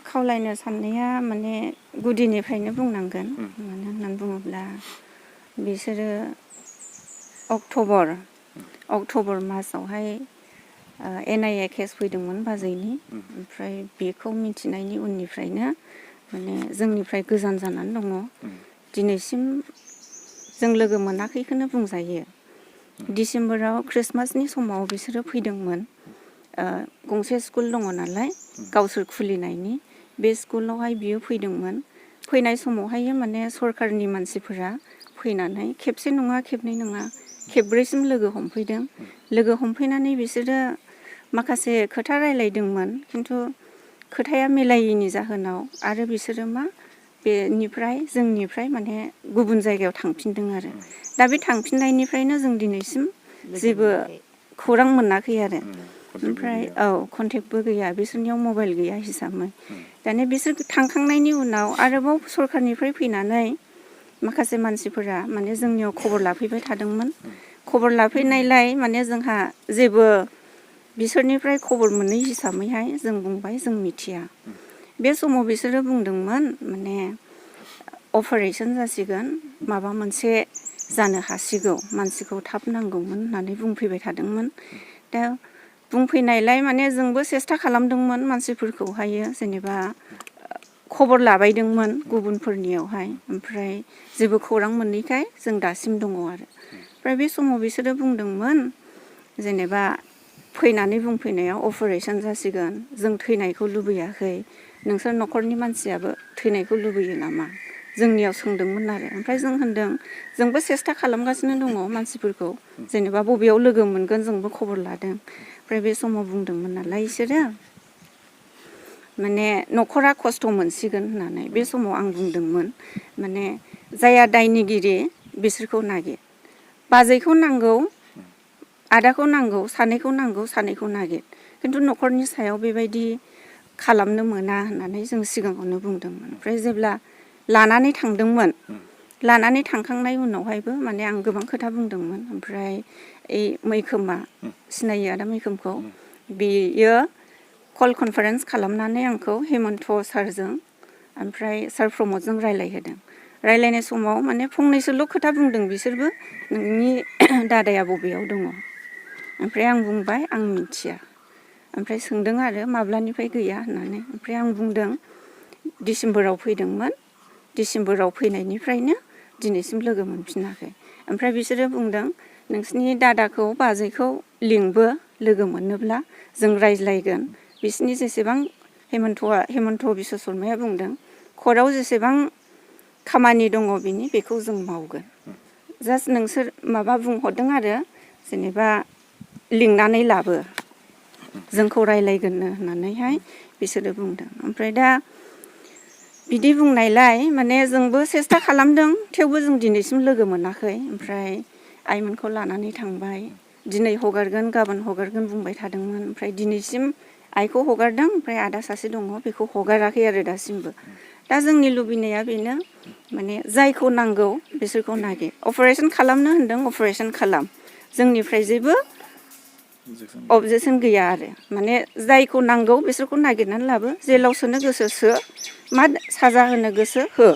खावलायनो साननाया माने गुदिनिफ्रायनो बुंनांगोन मानो होननानै बुङोब्ला बिसोरो अक्ट'बर मासावहाय NIA केस फैदोंमोन बाजैनि ओमफ्राय बेखौ मिथिनायनि उननिफ्रायनो माने जोंनिफ्राय गोजान जानानै दङ दिनैसिम जों लोगो मोनाखैखौनो बुंजायो डिसेम्बराव क्रिसमासनि समाव बिसोरो फैदोंमोन गंसे स्कुल दङ नालाय गावसोर खुलिनायनि बे स्कुलावहाय बियो फैदोंमोन फैनाय समावहाय माने सरकारनि मानसिफोरा फैनानै खेबसे नङा खेबनै नङा खेबब्रैसिम लोगो हमफैदों लोगो हमफैनानै बिसोरो माखासे खोथा रायलायदोंमोन खिन्थु खोथाया मिलायैनि जाहोनाव आरो बिसोरो बेनिफ्राय जोंनिफ्राय माने गुबुन जायगायाव थांफिनदों आरो दा बे थांफिननायनिफ्रायनो जों दिनैसिम जेबो खौरां मोनाखै आरो ओमफ्राय कन्टेक्टबो गैया बिसोरनियाव मबाइल गैया हिसाबै दाने बिसोर थांखांनायनि उनाव आरोबाव सरकारनिफ्राय फैनानै माखासे मानसिफोरा माने जोंनियाव खबर लाफैबाय थादोंमोन खबर लाफैनायलाय माने जोंहा जेबो बिसोरनिफ्राय खबर मोनै हिसाबैहाय जों बुंबाय जों मिथिया बे समाव बिसोरो बुंदोंमोन माने अपारेशन जासिगोन माबा मोनसे जानो हासिगौ मानसिखौ थाब नांगौमोन होननानै बुंफैबाय थादोंमोन दा बुंफैनायलाय माने जोंबो सेस्था खालामदोंमोन मानसिफोरखौहायो जेनेबा खबर लाबायदोंमोन गुबुनफोरनियावहाय ओमफ्राय जेबो खौरां मोनैखाय जों दासिम दङ आरो ओमफ्राय बे समाव बिसोरो बुंदोंमोन जेनेबा फैनानै बुंफैनायाव अपारेशन जासिगोन जों थैनायखौ लुबैयाखै नोंसोर न'खरनि मानसियाबो थैनायखौ लुबैयो नामा जोंनियाव सोंदोंमोन आरो ओमफ्राय जों होनदों जोंबो सेस्था खालामगासिनो दङ मानसिफोरखौ जेनेबा बबेयाव लोगो मोनगोन जोंबो खबर लादों ओमफ्राय बे समाव बुंदोंमोन नालाय बिसोरो माने न'खरा खस्थ' मोनसिगोन होननानै बे समाव आं बुंदोंमोन माने जाया दायनिगिरि बिसोरखौ नागिर बाजैखौ नांगौ आदाखौ नांगौ सानैखौ नागिर खिन्थु न'खरनि सायाव बेबायदि खालामनो मोना होननानै जों सिगाङावनो बुंदोंमोन ओमफ्राय जेब्ला लानानै थांदोंमोन लानानै थांखांनाय उनावहायबो माने आं गोबां खोथा बुंदोंमोन ओमफ्राय मैखोमा सिनायो आदा मैखोमखौ बेयो कल कनफारेन्स खालामनानै आंखौ हेमन्त सारजों ओमफ्राय सार प्रमदजों रायलायहोदों रायलायनाय समाव माने फंनैसोल' खोथा बुंदों बिसोरबो नोंनि दादाया बबेयाव दङ ओमफ्राय आं बुंबाय आं मिथिया ओमफ्राय सोंदों आरो माब्लानिफ्राय गैया होननानै ओमफ्राय आं बुंदों डिसेम्बराव फैदोंमोन डिसेम्बराव फैनायनिफ्रायनो दिनैसिम लोगो मोनफिनाखै ओमफ्राय बिसोरो बुंदों नोंसिनि दादाखौ बाजैखौ लिंबो लोगो मोनोब्ला जों रायज्लायगोन बिसिनि जेसेबां हेमन्त बिश्व शर्माया बुंदों कर्टआव जेसेबां खामानि दङ बेखौ जों मावगोन जास्ट नोंसोर माबा बुंहरदों आरो जेनेबा लिंनानै लाबो जोंखौ रायलायगोननो होननानैहाय बिसोरो बुंदों ओमफ्राय दा बिदि बुंनायलाय माने जोंबो सेस्था खालामदों थेवबो जों दिनैसिम लोगो मोनाखै ओमफ्राय आइमोनखौ लानानै थांबाय दिनै हगारगोन गाबोन हगारगोन बुंबाय थादोंमोन ओमफ्राय दिनैसिम आइखौ हगारदों ओमफ्राय आदा सासे दङ बेखौ हगाराखै आरो दासिमबो दा जोंनि लुबैनाया बेनो माने जायखौ नांगौ बिसोरखौ नागिर अपारेशन खालामनो होनदों अपारेशन खालाम जोंनिफ्राय जेबो अबजेक्सन गैया आरो माने जायखौ नांगौ बिसोरखौ नागिरनानै लाबो जेलाव सोनो गोसो सो मा साजा होनो गोसो हो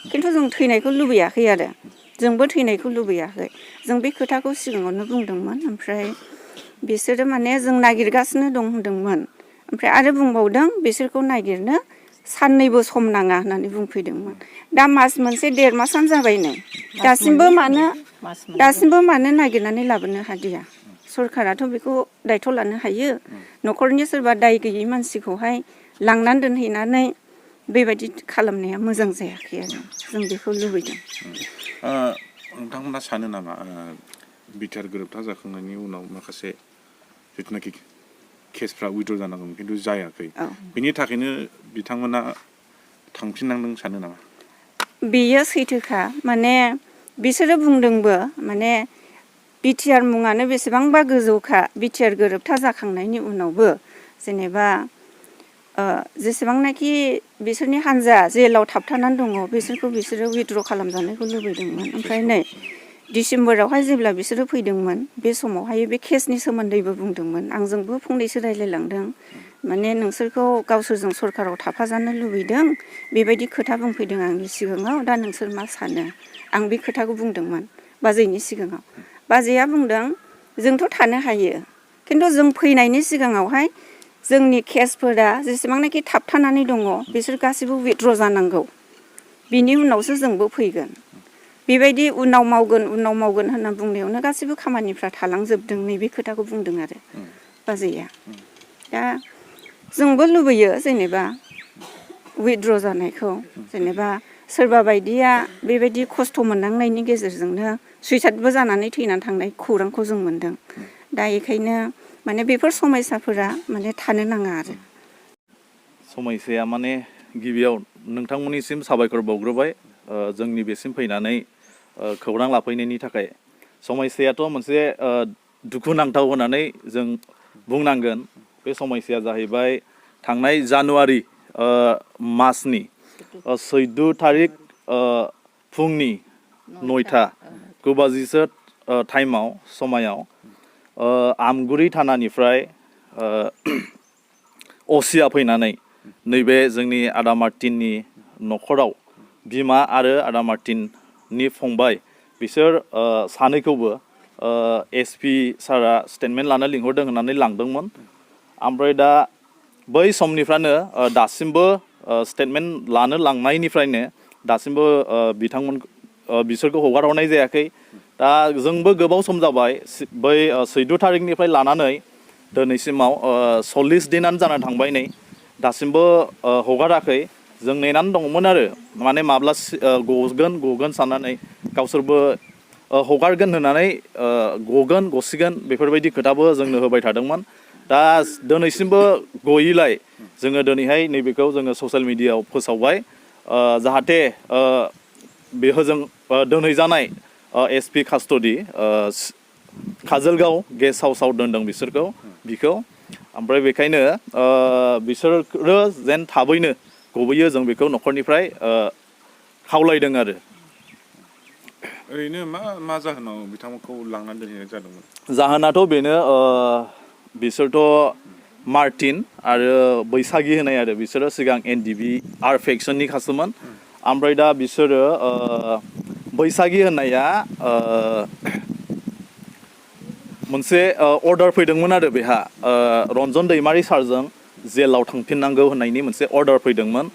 खिन्थु जों थैनायखौ लुबैयाखै आरो जोंबो थैनायखौ लुबैयाखै जों बे खोथाखौ सिगाङावनो बुंदोंमोन ओमफ्राय बिसोरो माने जों नागिरगासिनो दं होनदोंमोन ओमफ्राय आरो बुंबावदों बिसोरखौ नागिरनो साननैबो सम नाङा होननानै बुंफैदोंमोन दा मास मोनसे 1.5 मासानो जाबाय नै दासिमबो मानो नागिरनानै लाबोनो हादिया सरकाराथ' बेखौ दायथ' लानो हायो न'खरनि सोरबा दाय गैयै मानसिखौहाय लांनानै दोनहैनानै बेबायदि खालामनाया मोजां जायाखै आरो जों बेखौ लुबैदों नोंथांमोना सानो नामा बिटिआर गोरोबथा जाखांनायनि उनाव माखासे जिथुनाखि केसफ्रा उइद्र' जानांगौमोन खिन्थु जायाखै बिनि थाखायनो बिथांमोना थांफिननांदों सानो नामा बेयो सैथोखा माने बिसोरो बुंदोंबो माने बिटिआर मुङानो बेसेबांबा गोजौखा बिटिआर गोरोबथा जाखांनायनि उनावबो जेनेबा जेसेबांनाखि बिसोरनि हान्जा जेलाव थाबथानानै दङ बिसोरखौ बिसोरो उइद्र' खालामजानायखौ लुबैदोंमोन ओमफ्राय नै डिसेम्बरावहाय जेब्ला बिसोरो फैदोंमोन बे समावहाय बे केसनि सोमोन्दैबो बुंदोंमोन आंजोंबो फंनैसो रायलायलांदों माने नोंसोरखौ गावसोरजों सरकाराव थाफाजानो लुबैदों बेबायदि खोथा बुंफैदों आंनि सिगाङाव दा नोंसोर मा सानो आं बे खोथाखौ बुंदोंमोन बाजैनि सिगाङाव बाजैया बुंदों जोंथ' थानो हायो खिन्थु जों फैनायनि सिगाङावहाय जोंनि केसफोरा जेसेबांनाखि थाबथानानै दङ बिसोर गासिबो उइथड्र जानांगौ बिनि उनावसो जोंबो फैगोन बेबायदि उनाव मावगोन होनना बुंनायावनो गासिबो खामानिफ्रा थालांजोबदों नैबे खोथाखौ बुंदों आरो बाजैया दा जोंबो लुबैयो जेनेबा उइथड्र जानायखौ जेनेबा सोरबा बायदिया बेबायदि खस्थ' मोननांनायनि गेजेरजोंनो सुइसाइडबो जानानै थैनानै थांनाय खौरांखौ जों मोनदों दा बेखायनो माने बेफोर समयसाफोरा माने थानो नाङा आरो समयसाया माने गिबियाव नोंथांमोननिसिम साबायखर बावग्रोबाय जोंनि बेसिम फैनानै खौरां लाफैनायनि थाखाय समयसायाथ' मोनसे दुखुनांथाव होननानै जों बुंनांगोन बे समयसाया जाहैबाय थांनाय जानुवारि मासनि 14 थारिख फुंनि 9टा 9 बाजिसो टाइमाव समायाव आमगुरि थानानिफ्राय असिया फैनानै नैबे जोंनि आदा मार्टिननि न'खराव बिमा आरो आदा मार्टिननि फंबाय बिसोर सानैखौबो एसपि सारा स्टेटमेन्ट लानो लिंहरदों होननानै लांदोंमोन ओमफ्राय दा बै समनिफ्रायनो दासिमबो स्टेटमेन्ट लानो लांनायनिफ्रायनो दासिमबो बिसोरखौ हगार हरनाय जायाखै दा जोंबो गोबाव सम जाबाय बै 14 थारिखनिफ्राय लानानै दिनैसिमाव 40 दिनानो जानानै थांबाय नै दासिमबो हगाराखै जों नेनानै दङमोन आरो माने माब्ला गगोन साननानै गावसोरबो हगारगोन होननानै गसिगोन बेफोरबायदि खोथाबो जोंनो होबाय थादोंमोन दा दिनैसिमबो गयैलाय जोङो दिनैहाय नैबेखौ जोङो ससियेल मिडियायाव फोसावबाय जाहाथे बेहोजों दोनहैजानाय एसपि कास्टडि काजलगाव गेस्ट हाउसाव दोनदों बिखौ ओमफ्राय बेखायनो बिसोरो जेन थाबैनो गुबैयो जों बेखौ न'खरनिफ्राय खावलायदों आरो ओरैनो मा जाहोनाव बिथांमोनखौ लांनानै दोनहैनाय जादोंमोन जाहोनाथ' बेनो बिसोरथ' मार्टिन आरो बैसागि होनाय आरो बिसोरो सिगां NDFB फेक्सननि खासोमोन ओमफ्राय दा बिसोरो बैसागि होननाया मोनसे अर्डार फैदोंमोन आरो बेहा रन्जन दैमारि सारजों जेलाव थांफिननांगौ होननायनि मोनसे अर्डार फैदोंमोन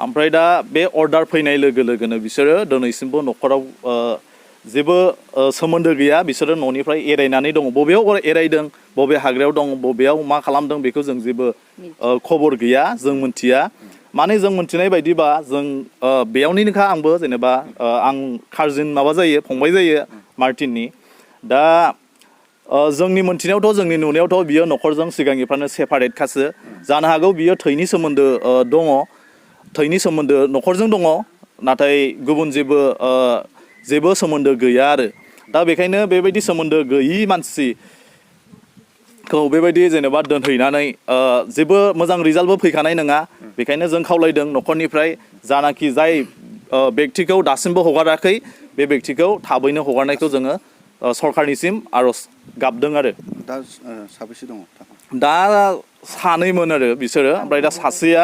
ओमफ्राय दा बे अर्डार फैनाय लोगो लोगोनो बिसोरो दिनैसिमबो न'खराव जेबो सोमोन्दो गैया बिसोरो न'निफ्राय एरायनानै दङ बबेयाव एरायदों बबे हाग्रायाव दं बबेयाव मा खालामदों बेखौ जों जेबो खबर गैया जों मिथिया माने जों मिथिनाय बायदिबा जों बेयावनिनोखा आंबो जेनेबा आं काजिन माबा जायो फंबाय जायो मार्टिननि दा जोंनि मोनथिनायावथ' जोंनि नुनायावथ' बियो न'खरजों सिगांनिफ्रायनो सेपारेटखासो जानो हागौ बियो थैनि सोमोन्दो दङ थैनि सोमोन्दो न'खरजों दङ नाथाय गुबुन जेबो सोमोन्दो गैया आरो दा बेखायनो बेबायदि सोमोन्दो गैयि मानसिखौ बेबायदि जेनेबा दोनहैनानै जेबो मोजां रिजाल्टबो फैखानाय नङा बेखायनो जों खावलायदों न'खरनिफ्राय जानाखि जाय बेक्तिखौ दासिमबो हगाराखै बे बेक्तिखौ थाबैनो हगारनायखौ जोङो सरकारनिसिम आर'ज गाबदों आरो दा साबेसे दङ दा सानैमोन आरो बिसोरो ओमफ्राय दा सासेया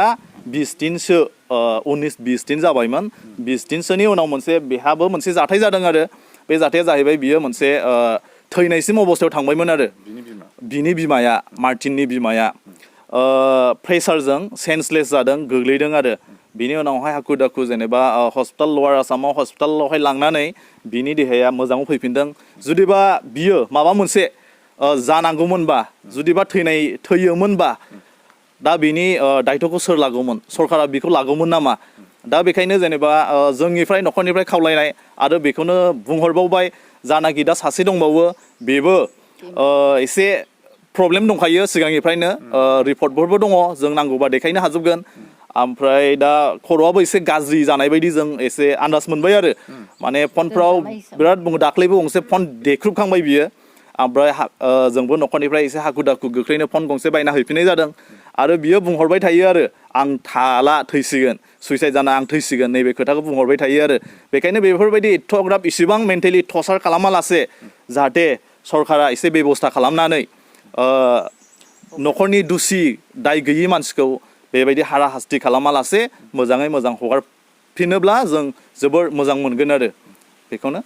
20 दिनसो 19-20 दिन जाबायमोन 20 दिनसोनि उनाव बेहाबो मोनसे जाथाय जादों आरो बे जाथाया जाहैबाय बियो मोनसे थैनायसिम अबस्थायाव थांबायमोन आरो बिनि बिमाया मार्टिननि बिमाया प्रेसारजों सेन्सलेस जादों गोग्लैदों आरो बिनि उनावहाय हाखु दाखु जेनेबा हस्पिटाल लवार आसामाव हस्पिटालावहाय लांनानै बिनि देहाया मोजाङाव फैफिनदों जुदिबा बियो माबा मोनसे जानांगौमोनबा जुदिबा थैयोमोनबा दा बिनि दायथ'खौ सोर लागौमोन सरकारा बेखौ लागौमोन नामा दा बेखायनो जेनेबा जोंनिफ्राय न'खरनिफ्राय खावलायनाय आरो बेखौनो बुंहरबावबाय जानाखि दा सासे दंबावो बेबो एसे प्रब्लेम दंखायो सिगांनिफ्रायनो रिपर्टफोरबो दङ जों नांगौबा देखायनो हाजोबगोन ओमफ्राय दा खर'आबो एसे गाज्रि जानाय बायदि जों एसे आन्दाज मोनबाय आरो माने फनफ्राव बिराद बुङो दाख्लैबो गंसे फन देख्रुबखांबाय बियो ओमफ्राय जोंबो न'खरनिफ्राय एसे हाखु दाखु गोख्रैनो फन गंसे बायना हैफिननाय जादों आरो बियो बुंहरबाय थायो आरो आं थाला थैसिगोन सुइसाइड जाना आं थैसिगोन नैबे खोथाखौ बुंहरबाय थायो आरो बेखायनो बेफोरबायदि एथ'ग्राब इसेबां मेन्टेलि टर्चार खालामालासे जाहाथे सरकारा एसे बेब'स्था खालामनानै न'खरनि दुसि दाय गैयि मानसिखौ बेबायदि हारा हास्ति खालामालासे मोजाङै मोजां हगारफिनोब्ला जों जोबोर मोजां मोनगोन आरो बेखौनो